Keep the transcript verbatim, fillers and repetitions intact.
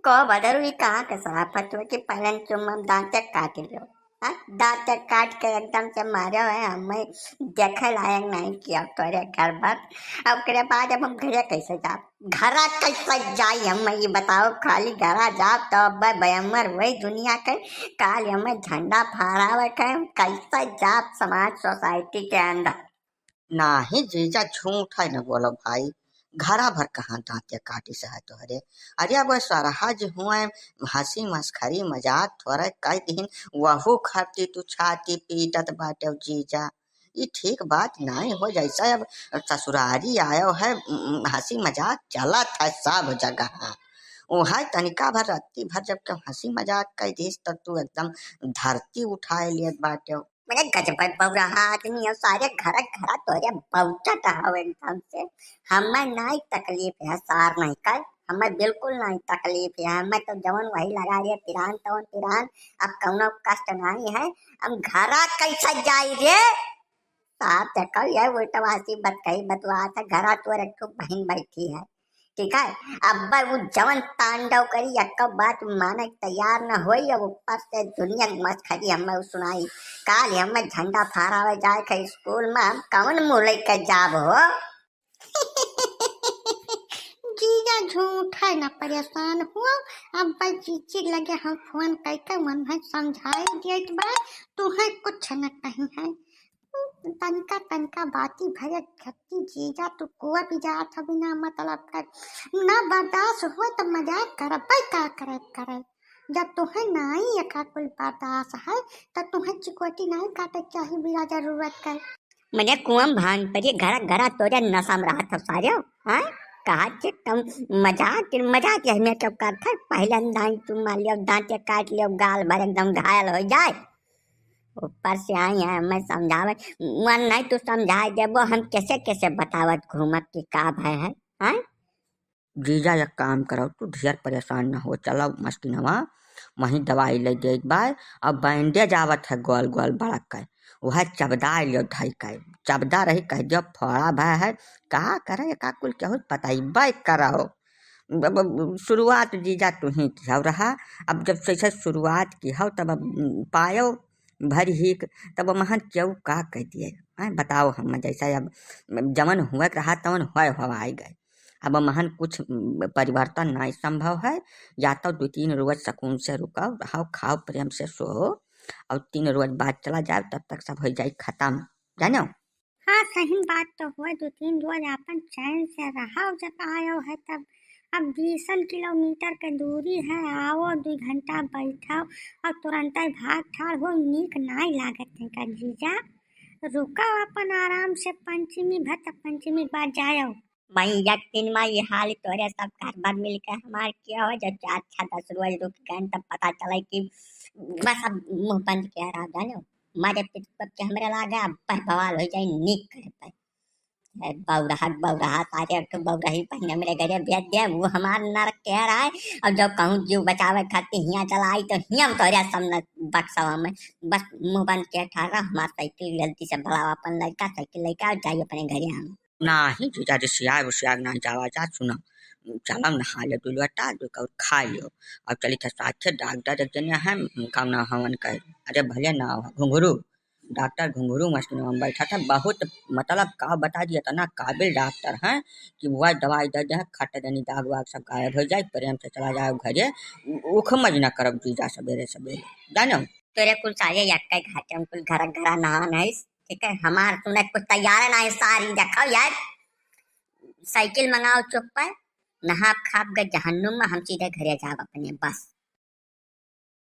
को बदरू, ई कहाँ के सराफत हुए कि पहले चुम्मा में दांते काट लियो? हाँ? दांते काट के एकदम से मारे हुए, हमें देखे लायक नहीं किया तोरे घर बात। अब ओकरे बाद अब हम घरे कैसे जाब? घरा कैसे जाई? हम ये बताओ, खाली घरा जाब तो अब बयमर वही दुनिया के, काल हमें झंडा फहरावे के, हम कैसे जाब समाज सोसाइटी के अंदर? नाही जीजा, झूठ है न बोलो भाई, घरा भर कहाँ दांते काटी से है तोहरे। अरे अब सरहज हुए, हंसी मस्खरी मजाक थोड़े कई दिन, वहू खरती तू छाती पीटत बाटे जीजा। ई ठीक बात नाई हो, जैसे अब ससुरारी आयो है, उम, हंसी मजाक चलत है सब जगह। वह तनिका भर, रत्ती भर जब केहू हंसी मजाक कई दिस, तब तू एकदम धरती उठाए लेत बाटे। मने गजब बौराहा आदमी है सारे, घर घरा तोरे बहुचट हवे एकदम से। हमें नाई तकलीफ है सार नहीं कर, हमें बिल्कुल नाई तकलीफ है। हमें तो जवन वही लगा रे पिरान तवन पिरान, अब कौनो कष्ट नाई है। हम घरा कैसे जाई रे? सार देखो ये उल्टवासी बतकही बतवात है, घरा तोरे एक ठो बहन बैठी है, ठीक है? अब वो जवन तांडव करी, एक्को बात माने के तैयार न होई। अब ऊपर से दुनिया के मस्खरी हमें सुनाई। काल हमें झंडा फहरावे जाए के स्कूल में, हम कौन मुँह लेके जाब हो? जीजा झूठ है ना, परेशान हुआ। अब बस जीजी लगे हम फोन करके मन है समझाए देत बा, तू है कुछ न कहीं है। तनका तनका बाती भरे घट्टी जीजा, तू कोआ भी जात हो बिना मतलब कर। ना बर्दाश्त हुए तो मजाक करबे का करे करे। जब तुहे नाई एका कुल बर्दाश्त है, तब तुहे चिकोटी नाई काटे के चाही बिना जरूरत कर। मने कुआं भांग परी घरा घरा तोरे नशा में रहत हो सारे, हाँ? कहा कि तुम मजाक, मजाक यही में क्यों करत है? पहले दांत तू मार लियो, दांते काट लियो, गाल भर एकदम घायल हो जाए। ऊपर से आई है, मैं समझावे, मन नहीं तू समझाए देबो, हम कैसे कैसे बतावत घूमत कि का भय है, हाँ? जीजा, एक काम करो, तू ढेर परेशान न हो, चलो मस्किनवा, वहीं दवाई ले देत बा। अब बैंडेज आवत है गोल गोल बड़क के, वह चबदा लियो धई के, चबदा रही कह दियो फोड़ा भय है, का करे का कुल केहू पतइबे करो। अब, अब शुरुआत जीजा तू ही किहौ रहा, अब जब से शुरुआत किहौ तब अब पायो भरी हीक, तब महन केहू का कह दिए, हैं, बताओ हम, जैसा अब जवन हुए के रहा तवन होए हवाई गए। अब महन कुछ परिवर्तन नाई संभव है, या तो दो तीन रोज सुकून से रुको, रहो, खाओ, प्रेम से सोओ, और तीन रोज बाद चला जाए, तब तक सब हो जाए खत्म, जानो? हाँ, सही बात तो हुआ, दो तीन रोज आपन चैन से रहो, जब आयो है तब। अब बीसन किलोमीटर के दूरी है, आओ, दो घंटा बैठो और तुरंत भाग ठाड़ हो, नीक नाई लागत है का जीजा? रुको अपन आराम से, पंचमी भर तक, पंचमी के बाद जायो। मैं एक दिन में ये हाल तोरे सब घर भर मिल के हमार किया हो, जब चार छह दस रोज रुक गए तब पता चला कि बस अब मुंह बंद किया रहा, जानो? मारे पिट पट के हमरे लागे, अब बवाल हो जाए, नीक करे पे। ए, बौरहा, बौरहा, सारे एक ठो बौरही बहिन हमरे घरे भेज दे, वो हमार नरक कह रहा है। और जब कहूँ जीव बचावे खातिर हियाँ चला आई, तो हियाँ तोरे सामने बक्सवा में बस मुंह बंद के ठाड़ रहा, हमार साइकिल जल्दी से बुलावा अपन लड़का, साइकिल लेके आओ, जाइए अपने घरे हम। नाही जीजा, रिसियाए उसियाए ना जावा जा, सुनो, चलो नहा ले दू लोटा, दू कौर खा लियो। अब चली थे साथे डॉक्टर एक जने हैं, उनका ना हवन कहे, अरे भले ना हो, घुंघरू, डॉक्टर घुंघरू मशीन में बैठा था, बहुत मतलब का बता दिए, इतना काबिल डॉक्टर हैं कि वह दवाई दे दे, खट देनी दाग वाग सब गायब हो जाए, प्रेम से चला जाओ घरे, उ-, उखमज ना करब जीजा सबेरे सबेरे, जानो? तेरे कुल सारे यक्के घाटे में कुल घरा घरा नहा नहीं, ठीक है, हमार सुने कुछ तैयार ना है, सारी देखो यार, साइकिल मंगाओ चुप पे, नहा खाप गए जहन्नुम में, हम सीधे घरे जाब अपने, बस।